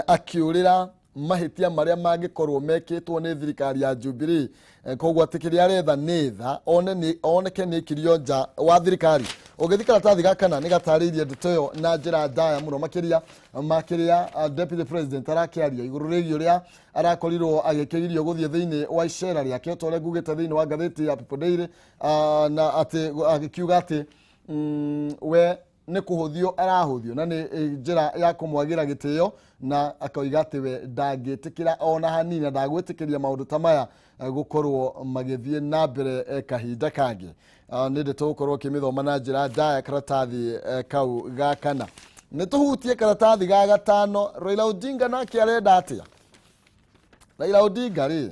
akiũrĩra mahĩtia marĩa mangĩkorwo mekĩtwo nĩ thirikari ya Jubilee. Koguo atĩ kĩrĩa aretha nĩ tha, oneke nĩ aikirio nja wa thirikari. Ũgĩthiĩ karatathi ga kana nĩ gatarĩirie ndeto ĩyo na njĩra ndaya mũno makĩria makĩria deputy president arakĩaria igũrũ rĩgiĩ ũrĩa arakorirwo agĩkĩgirio gũthiĩ thĩinĩ wa icera rĩake ta ũrĩa ngugĩte thĩinĩ wa ngathĩti ya People Daily, na atĩ agĩkiuga atĩ we nĩ kũhũthio arahũthio na nĩ njĩra ya kũmwagĩra gĩtĩo, na akoiga atĩ we ndangĩtĩkĩra ona hanini na ndagwĩtĩkĩria maũndũ ta maya gũkorwo magĩthiĩ na mbere kahinda kangĩ. Nĩ ndeto gũkorwo ũkĩmĩthoma na njĩra ndaya karatathi kau ga kana. Nĩ tũhutie karatathi ga gatano. Raila Odinga nake arenda atĩa? Raila Odinga rĩ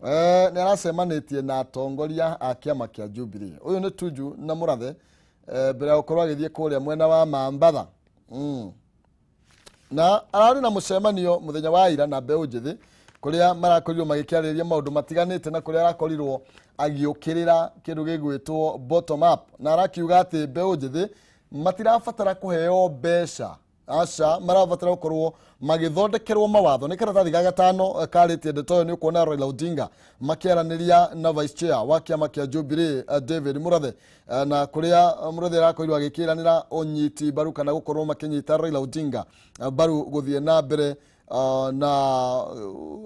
nĩ aracemanĩtie na atongoria a kĩama kĩa Jubilee. Ũyũ nĩ Tuju na Mũrathe mbere ya gũkorwo agĩthiĩ kũrĩa mwena wa Mambatha. Na ararĩ na mũcemanio mũthenya wa ira na mbeũ njĩthĩ kũrĩa marakorirwo magĩkĩarĩrĩria maũndũ matiganĩte, na kũrĩa arakorirwo agĩũkĩrĩra kĩndũ gĩgwĩtwo bottom up, na arakiuga atĩ mbeũ njĩthĩ matirabatara kũheo mbeca, aca, marabatara gũkorwo magĩthondekerwo mawatho. Nĩ karatathi ga gatano karĩtie ndeto ĩyo. Nĩ ũkuona Raila Odinga makĩaranĩria na vice chair wa kĩama kĩa Jubilee David Murathe, na kũrĩa Murathe arakorirwo agĩkĩranĩra ũnyiti mbaru kana gũkorwo makĩnyita Raila Odinga mbaru gũthiĩ na mbere na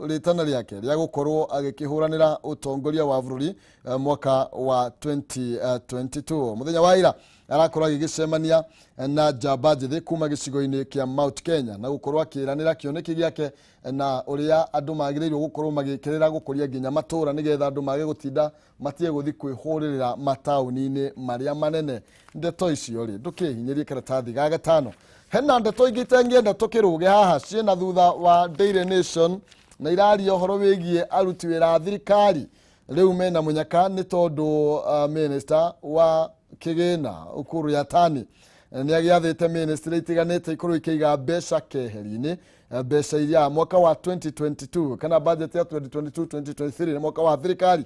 rĩtana rĩake rĩa gũkorwo agĩkĩhũranĩra ũtongoria wa bũrũri mwaka wa 2022. Mũthenya wa ira arakorwo agĩgĩcemania na njamba njĩthĩ kuma gĩcigo-inĩ kĩa Mount Kenya na gũkorwo akĩranĩra kĩoneki gĩake na ũrĩa andũ magĩrĩirwo gũkorwo magĩkĩrĩra gũkũria nginya matũra nĩgetha andũ mage gũtinda matige gũthiĩ kwĩhũrĩrĩra mataũni-inĩ marĩa manene. Ndeto icio rĩ ndũkĩhinyĩrie karatathi ga gatano. Hena ndeto ingĩ itangĩenda tũkĩrũge haha ciĩna thutha wa Daily Nation na iraria ũhoro wĩgiĩ aruti wĩra a thirikari rĩu mena mũnyaka nĩ tondũ minister wa kĩgĩna Ukur Yatani nĩ agĩathĩte ministry itiganĩte ikorwo ikĩiga mbeca keheri-inĩ, mbeca iria mwaka wa 2022 kana budget ya 2022-2023 nĩ mwaka wa thirikari,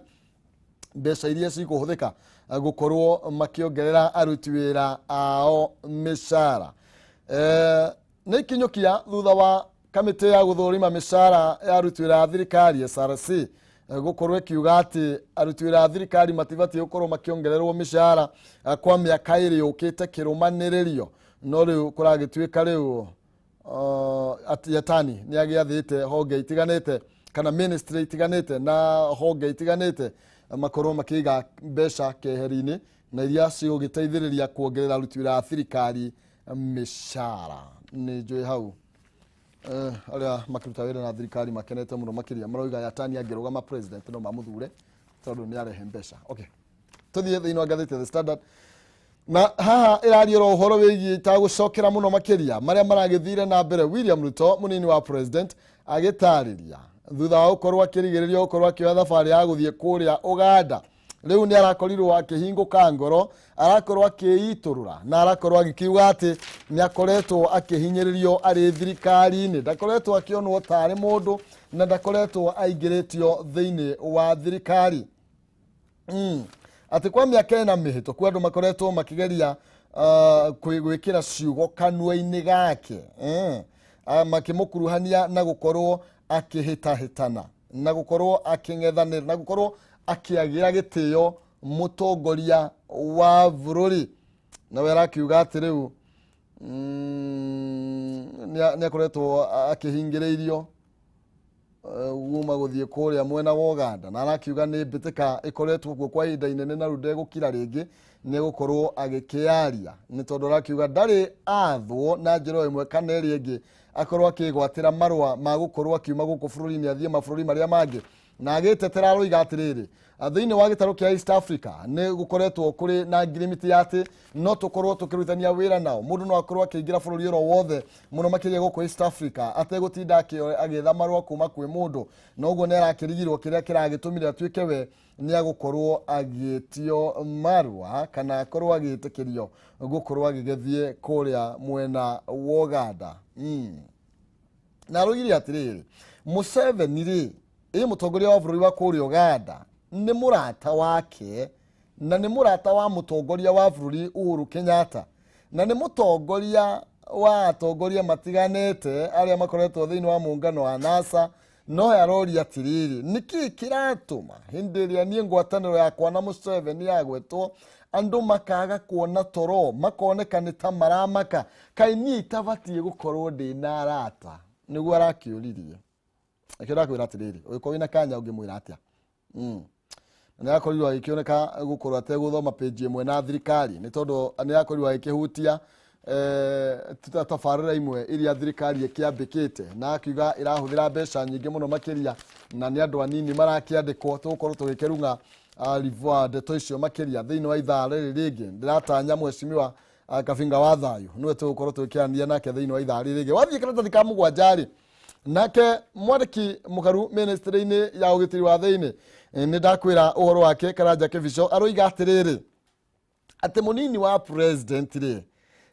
mbeca iria cikũhũthĩka gũkorwo makĩongerera aruti wĩra ao mĩcara. Nĩ ikinyũkia thutha wa kamĩtĩ ya gũthũrima mĩcara ya aruti wĩra a thirikari SRC gũkorwo ĩkiuga atĩ aruti wĩra a thirikari matibatiĩ gũkorwo makĩongererwo mĩcara kwa mĩaka ĩrĩ yũkĩte kĩrũmanĩrĩrio. No rĩu kũragĩtuĩka rĩu Yatani nĩ agĩathĩte honge itiganĩte kana ministry itiganĩte na honge itiganĩte makorwo makĩiga mbeca keheri-inĩ na iria cigũgĩteithĩrĩria kuongerera aruti wĩra a thirikari mĩcara. Nĩ njũĩ hau arĩa makĩruta wĩra na thirikari makenete mũno makĩria, maroiga Yatani angĩrũgama president no mamũthure tondũ nĩ arehe mbeca. Okay, tũthiĩ thĩinĩ wa ngathĩti ya The Standard na haha ĩraria oro ũhoro wĩgiĩ itagũcokera mũno makĩria marĩa maragĩthire na mbere. William Ruto mũnini wa president agĩtarĩria thutha wa gũkorwo akĩrigĩrĩrio gũkorwo akĩoya thabarĩ ya gũthiĩ kũrĩa Ũganda, rĩu nĩ arakorirwo akĩhingũka ngoro, arakorwo akĩitũrũra na arakorwo agĩkiuga atĩ nĩ akoretwo akĩhinyĩrĩrio arĩ thirikari-inĩ, ndakoretwo akĩonwo tarĩ mũndũ na ndakoretwo aingĩrĩtio thĩinĩ wa thirikari. Atĩ kwa mĩaka ĩna mĩhĩtũku andũ makoretwo makĩgeria gwĩkĩra ciugo kanua-inĩ gake, makĩmũkuruhania na gũkorwo akĩhĩtahĩtana na gũkorwo akĩng'ethanĩra na gũkorwo akĩagĩra gĩtĩo mũtongoria wa bũrũri. Nawe arakiuga atĩ rĩu nĩ akoretwo akĩhingĩrĩirio guma gũthiĩ kũrĩa mwena wa Ũganda, na arakiuga nĩ mbĩtĩka ĩkoretwo kuo kwa ihinda inene na rĩu ndegũkira rĩngĩ nĩ gũkorwo agĩkĩaria, nĩ tondũ arakiuga ndarĩ athwo na njĩra ĩmwe kana ĩrĩa ĩngĩ akorwo akĩgwatĩra marũa ma gũkorwo akiuma gũkũ bũrũri-inĩ athiĩ mabũrũri marĩa mangĩ. Na agĩtetera aroiga atĩrĩrĩ, thĩinĩ wa gĩtarũ kĩa East Africa nĩ gũkoretwo kũrĩ na ngirimiti ya atĩ no tũkorwo tũkĩrutithania wĩra nao. Mũndũ no akorwo akĩingĩra bũrũri oro wothe mũno makĩria gũkũ East Africa ategũtinda agĩetha marũa kuma kwĩ mũndũ, na ũguo nĩ arakĩrigirwo kĩrĩa kĩragĩtũmire atuĩke we nĩ agũkorwo agĩtio marũa kana akorwo agĩtĩkĩrio gũkorwo agĩgĩthiĩ kũrĩa mwena wa Uganda. Na aroigire atĩrĩrĩ, Museveni rĩ, ĩ mũtongoria wa bũrũri wa kũrĩa Uganda nĩ mũrata wake na nĩ mũrata wa mũtongoria wa bũrũri Uhuru Kenyatta na nĩ mũtongoria wa atongoria matiganĩte arĩa makoretwo thĩinĩ wa mũngano wa NASA. No aroria atĩrĩrĩ, nĩkĩĩ kĩratũma hĩndĩ ĩrĩa niĩ ngwatanĩro yakwa na Museveni yagwetwo andũ makaga kuona toro, makoneka nĩ ta maramaka, kaĩ niĩ itabatiĩ gũkorwo ndĩ na arata? Nĩguo arakĩũririe. Akĩo ndakwĩra atĩrĩrĩ, ũgĩkorwo wĩna kanya ũngĩmwĩra atĩa? Na nĩ akorirwo agĩkĩoneka gũkorwo ategũthoma page ĩmwe na thirikari, nĩ tondũ nĩ akorirwo agĩkĩhutia tabarĩra imwe iria thirikari ĩkĩambĩkĩte na akiuga ĩrahũthĩra mbeca nyingĩ mũno makĩria na nĩ andũ anini marakĩandĩkwo. Tũgũkorwo tũgĩkĩrung'a ndeto icio makĩria thĩinĩ wa ithaa rĩrĩ rĩngĩ. Ndĩratanya mheshimiwa Kabinga wa Thayũ nĩwe tũgũkorwo tũgĩkĩaranĩria nake thĩinĩ wa ithaa rĩrĩ rĩngĩ. Wathiĩ karatathi ka mũgwanja rĩ, nake mwandĩki mũkaru ministry-inĩ ya ũgitĩri wa thĩinĩ, nĩ ndakwĩra ũhoro wake, Karanja Kĩbico, aroiga atĩrĩrĩ atĩ mũnini wa president rĩ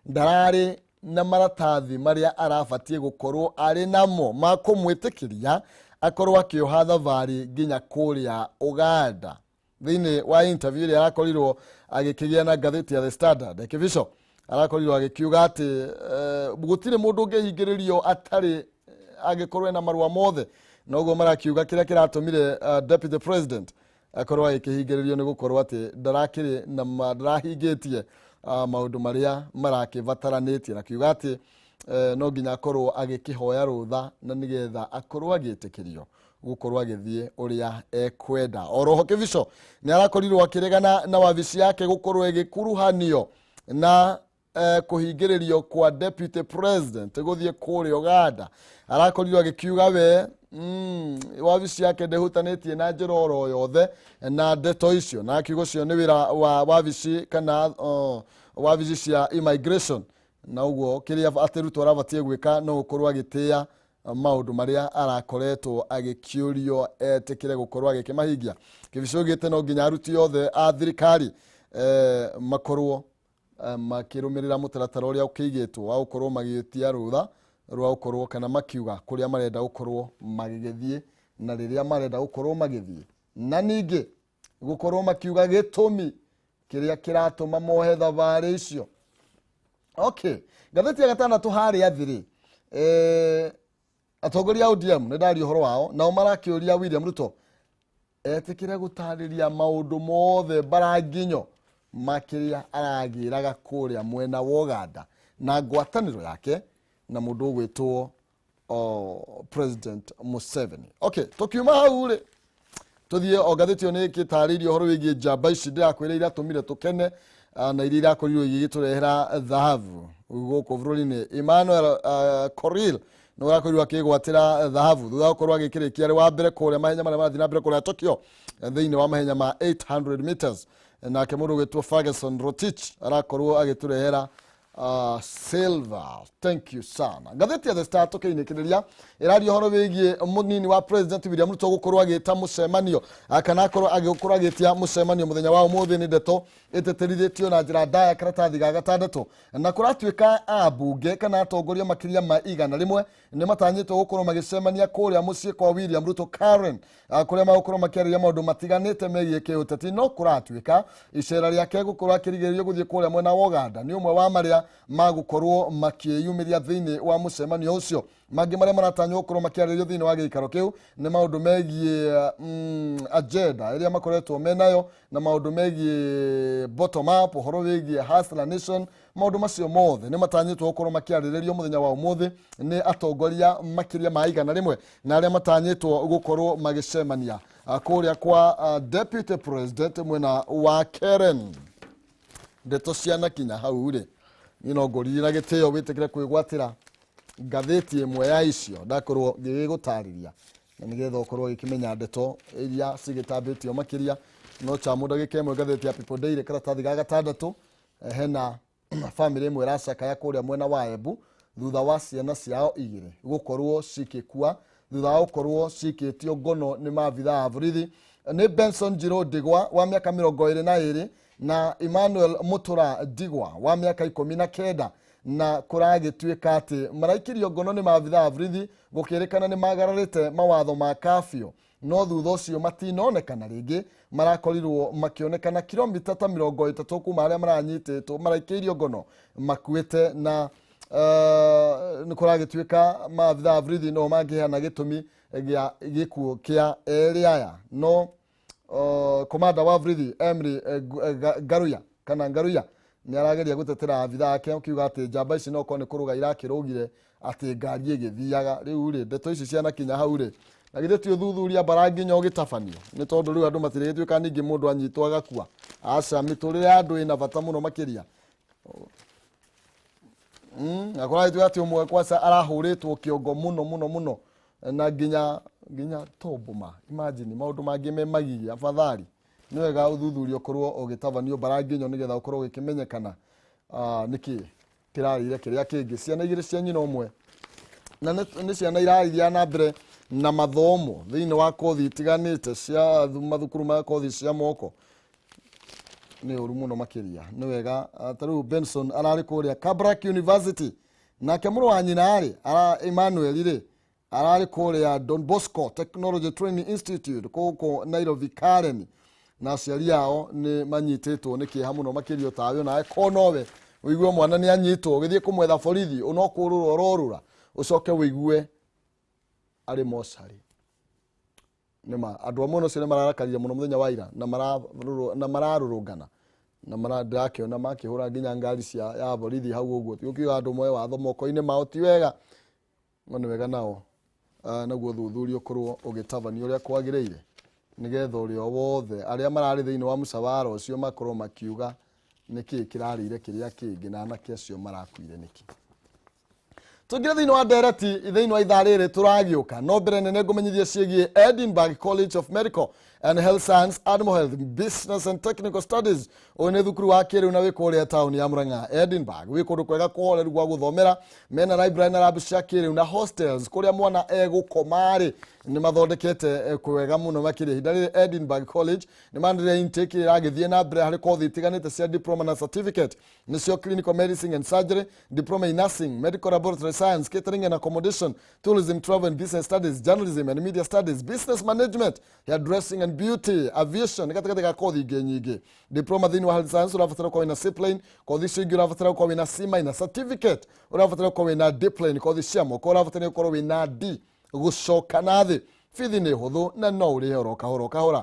ndararĩ na maratathi marĩa arabatiĩ gũkorwo arĩ namo ma kũmwĩtĩkĩria akorwo akĩoha thabarĩ nginya kũrĩa Uganda. Thĩinĩ wa interview ĩrĩa arakorirwo agĩkĩgĩa na ngathĩti ya The Standard, Kĩbico arakorirwo agĩkiuga atĩ gũtirĩ mũndũ ũngĩhingĩrĩrio atarĩ angĩkorwo ena marũa mothe, na ũguo marakiuga kĩrĩa kĩratũmire deputy president akorwo agĩkĩhingĩrĩrio nĩ gũkorwo atĩ ndarakĩrĩ na ndarahingĩtie maũndũ marĩa marakĩbataranĩtie, na kiuga atĩ no nginya akorwo agĩkĩhoya rũtha na nĩgetha akorwo agĩtĩkĩrio gũkorwo agĩthiĩ ũrĩa ekwenda. Oroho Kĩbico nĩ arakorirwo akĩregana na wabici yake gũkorwo ĩgĩkuruhanio na kũhingĩrĩrio kwa deputy president gũthiĩ kũrĩa Uganda. Arakorirwo agĩkiuga we wabici yake ndĩhutanĩtie na njĩra oro yothe na ndeto icio, na akiuga ũcio nĩ wĩra wa wabici kana wabici cia immigration, na ũguo kĩrĩa atĩ Ruto arabatiĩ gwĩka no gũkorwo agĩtĩĩa maũndũ marĩa arakoretwo agĩkĩũrio etĩkĩre gũkorwo agĩkĩmahingia. Kĩbico gĩte no nginya aruti othe a thirikari makorwo makĩrũmĩrĩra mũtaratara ũrĩa ũkĩigĩtwo wa gũkorwo magĩtia rũtha rwa gũkorwo kana makiuga kũrĩa marenda gũkorwo magĩgĩthiĩ na rĩrĩa marenda gũkorwo magĩthiĩ, na ningĩ gũkorwo makiuga gĩtũmi kĩrĩa kĩratũma mohe thabarĩ icio. Okay, ngathĩti ya gatandatũ harĩa thĩ rĩ, atongoria a ODM nĩ ndaria ũhoro wao, nao marakĩũria William Ruto etĩkĩre gũtarĩria maũndũ mothe mbaranginyo makĩrĩa aragĩraga kũrĩa mwena wa Uganda na ngwatanĩro yake na mũndũ ũgwĩtwo President Museveni. Okay, tukiuma hau rĩ, tuthiĩ o ngathĩti ĩyo nĩ ĩgĩtarĩirie ũhoro wĩgiĩ njamba ici ndĩrakwĩra iratũmire tũkene, na iria irakorirwo igĩgĩtũrehera thahabu gũkũ bũrũri-inĩ. Emmanuel Korir nĩ ũrakorirwo akĩgwatĩra thahabu thutha wa gũkorwo agĩkĩrĩkia arĩ wa mbere kũrĩa mahenya marĩa marathiĩ na mbere kũrĩa Tokyo thĩinĩ wa mahenya ma 800 meters. Nake mũndũ ũgwĩtwo Ferguson Rotich arakorwo agĩtũrehera silver. Thank you sana. Ngathĩti ya The Star tũkĩinĩkĩrĩria ĩraria ũhoro wĩgiĩ mũnini wa president William Ruto gũkorwo agĩta mũcemanio, kana akorwo agĩkorwo agĩtia mũcemanio mũthenya wa ũmũthĩ. Nĩ ndeto ĩtĩtĩrithĩtio na njĩra ndaya karatathi ga gatandatũ, na kũratuĩka ambunge kana atongoria makĩria ma 100 nĩ matanyĩtwo gũkorwo magĩcemania kũrĩa mũciĩ kwa William Ruto Karen, kũrĩa magũkorwo makĩarĩria maũndũ matiganĩte megiĩ kĩũteti. No kũratuĩka icera rĩake gũkorwo akĩrigĩrĩrio gũthiĩ kũrĩa mwena wa Uganda nĩ ũmwe wa marĩa magũkorwo makĩyumĩria thĩinĩ wa mũcemanio ũcio. Mangĩ marĩa maratanywo gũkorwo makĩarĩrio thĩinĩ wa gĩikaro kĩu nĩ maũndũ megiĩ agenda ĩrĩa makoretwo menayo na maũndũ megiĩ bottom up, ũhoro wĩgiĩ Hustler Nation. Maũndũ macio mothe nĩ matanyĩtwo gũkorwo makĩarĩrĩrio mũthenya wa ũmũthĩ nĩ atongoria makĩria ma 100 na arĩa matanyĩtwo gũkorwo magĩcemania kũrĩa kwa deputy president mwena wa Karen. Ndeto cianakinya hau rĩ, niĩ no ngũririe na gĩtĩo wĩtĩkĩre kwĩgwatĩra ngathĩti ĩmwe ya icio ndakorwo ngĩgĩgũtarĩria. Na nĩgetha ũkorwo ũgĩkĩmenya ndeto iria cigĩtambĩtio makĩria. No chamu ndagĩka ĩmwe, ngathĩti ya People Daily karatathi ga gatandatũ, hena bamĩrĩ ĩmwe ĩracakaya kũrĩa mwena wa Embu thutha wa ciana ciao igĩrĩ gũkorwo cikĩkua thutha wa gũkorwo cikĩtio ngono nĩ maabitha a borithi. Nĩ Benson Njirũ Ndigwa wa mĩaka 22 na Emmanuel Mũtũra Ndigwa wa mĩaka 19, na kũragĩtuĩka atĩ maraikirio ngono nĩ maabitha a borithi gũkĩrĩkana nĩ magararĩte mawatho ma kafio, no thutha ũcio matinonekana rĩngĩ. Marakorirwo makĩonekana kilomita ta 30 kuma harĩa maranyitĩtwo maraikĩirio ngono makuĩte, na nĩ kũragĩtuĩka maabitha a borithi no mangĩheana gĩtũmi gĩa gĩkuũ kĩa erĩ aya. No komanda wa borithi Emily Ngaruya kana Ngaruya nĩ arageria gũtetera abitha ake akiuga atĩ njamba ici no korwo nĩ kũrũga irakĩrũgire atĩ ngari ĩgĩthiaga. Rĩu rĩ, ndeto ici cianakinya hau rĩ, na githĩ ti ũthuthuria mbara nginya ũgĩtabanio? Nĩ tondũ rĩu andũ matirĩgĩtuĩka ningĩ mũndũ anyitwo agakua. Aca, mĩtũrĩre ya andũ ĩna bata mũno makĩria. Na kũragĩtuĩka atĩ ũmwe kwaca arahũrĩtwo kĩongo mũno mũno mũno na nginya tomboma. Imagine maũndũ mangĩ me magigi. Afadhali nĩ wega ũthuthuria ũkorwo ũgĩtabanio mbara nginyo nĩgetha ũkorwo ũgĩkĩmenyekana nĩkĩ kĩrarĩire kĩrĩa kĩngĩ. Ciana igĩrĩ cia nyina ũmwe, na nĩ ciana irarithia na mbere na mathomo thĩinĩ wa kothi itiganĩte cia mathukuru ma kothi cia moko. Nĩ ũru mũno makĩria. Nĩ wega, ta rĩu Benson ararĩ kũrĩa Kabarak University, nake mũrũ wa nyina rĩ, Emmanuel rĩ, ararĩ kũrĩa Don Bosco Technology Training Institute gũkũ Nairobi Karen, na aciari ao nĩ manyitĩtwo nĩ kĩeha mũno makĩria. Tawe onawe ko nowe ũigue mwana nĩ anyitwo, ũgĩthiĩ kũmwetha borithi no kũrũra ũrorũra, ũcoke ũigue arĩ mocarĩ. Nĩma andũ a mwena ũcio nĩ mararakarire mũno mũthenya wa ira na mararũrũngana na ndĩrakĩona makĩhũra nginya ngari cia ya borithi hau ũguo. Ti ũkiuga andũ moe watho moko-inĩ mao ti wega, no nĩ wega nao naguo ũthuthuria ũkorwo ũgĩtabanio ũrĩa kwagĩrĩire nĩgetha ũrĩa wothe arĩa mararĩ thĩinĩ wa mũcawara ũcio makorwo makiuga nĩkĩ kĩrarĩire kĩrĩa kĩngĩ na anake acio marakuire nĩkĩ. Tũingĩre thĩinĩ wa ndereti thĩinĩ wa ithaa rĩrĩ tũragĩũka, no mbere nene ngũmenyithia ciĩgiĩ Edinburgh College of Medical and Health Science, Animal Health, Business and Technical Studies. Ũyũ nĩ thukuru wa kĩrĩu na wĩ kũrĩa taũni ya Murang'a. Edinburgh wĩ kũndũ kwega kũhoreru gwa gũthomera, mena library na lab cia kĩrĩu na hostels kũrĩa mwana egũkoma-rĩ nĩ mathondekete kwega mũno makĩria. Ihinda rĩrĩ Edinburgh College nĩ manĩrĩra intake ĩragĩthiĩ na mbere harĩ kothi itiganĩte cia diploma na certificate, nĩcio clinical medicine and surgery, diploma in nursing, medical laboratory science, catering and accommodation, tourism, travel and business studies, journalism and media studies, business management, hairdressing and beauty, aviation gatagatĩ ga kothi ingĩ nyingĩ. Diploma thĩinĩ wa health science ũrabatara gũkorwo wĩna C plain, kothi icio ingĩ ũrabatara gũkorwo wĩna C minor, certificate ũrabatara gũkorwo wĩna D plain, kothi cia moko ũrabatara gũkorwo wĩna D gũcoka na thĩ. Bithi nĩ hũthũ na no ũrĩhe oro kahora o kahora.